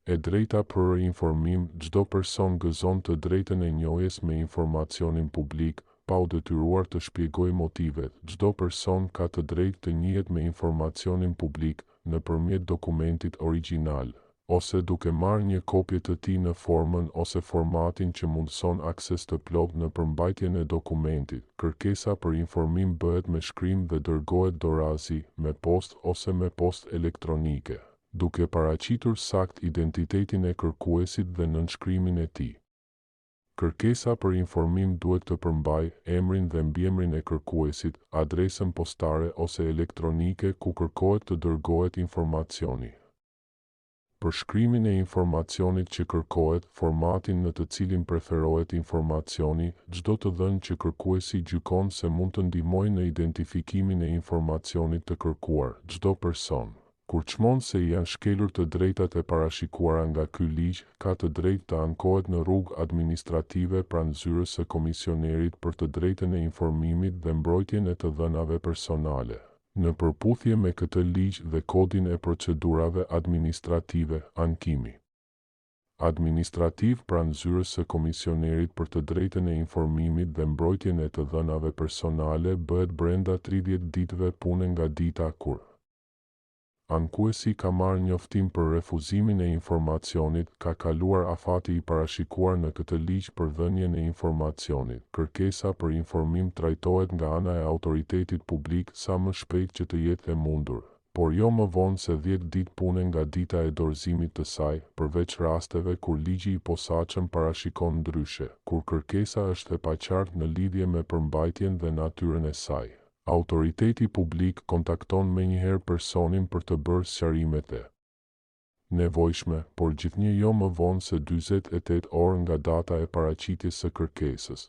E drejta për informim. Çdo person gëzon të drejtën e njohjes me informacionin publik, pa u detyruar të shpjegojë motivet. Çdo person ka të drejtë të njihet me informacionin publik, nëpërmjet dokumentit origjinal, ose duke marrë një kopje të tij në formën ose formatin që mundëson akses të plotë në përmbajtjen e dokumentit. Kërkesa për informim bëhet me shkrim dhe dërgohet dorazi, me postë ose me postë elektronike, duke paraqitur saktë identitetin e kërkuesit dhe nënshkrimin e tij. Kërkesa për informim duhet të përmbajë emrin dhe mbiemrin e kërkuesit, adresën postare ose elektronike ku kërkohet të dërgohet informacioni, përshkrimin e informacionit që kërkohet, formatin në të cilin preferohet informacioni, çdo të dhënë që kërkuesi gjykon se mund të ndihmojë në identifikimin e informacionit të kërkuar. Çdo person, kur çmon se i janë shkelur të drejtat e parashikuara nga ky ligj, ka të drejtë të ankohet në rrugë administrative pranë Zyrës së Komisionerit për të Drejtën e Informimit dhe Mbrojtjen e të Dhënave Personale, në përputhje me këtë ligj dhe Kodin e Procedurave Administrative. Ankimi administrativ pranë Zyrës së Komisionerit për të Drejtën e Informimit dhe Mbrojtjen e të Dhënave Personale bëhet brenda 30 ditëve pune nga dita kur ankuesi ka marrë njoftim për refuzimin e informacionit, ka kaluar afati i parashikuar në këtë ligj për dhënien e informacionit. Kërkesa për informim trajtohet nga ana e autoritetit publik sa më shpejt që të jetë e mundur, por jo më vonë se 10 ditë pune nga dita e dorëzimit të saj, përveç rasteve kur ligji i posaçëm parashikon ndryshe. Kur kërkesa është e paqartë në lidhje me përmbajtjen dhe natyrën e saj, autoriteti publik kontakton menjëherë personin për të bërë sqarimet e nevojshme, por gjithnjë jo më vonë se 48 orë nga data e paraqitjes së kërkesës.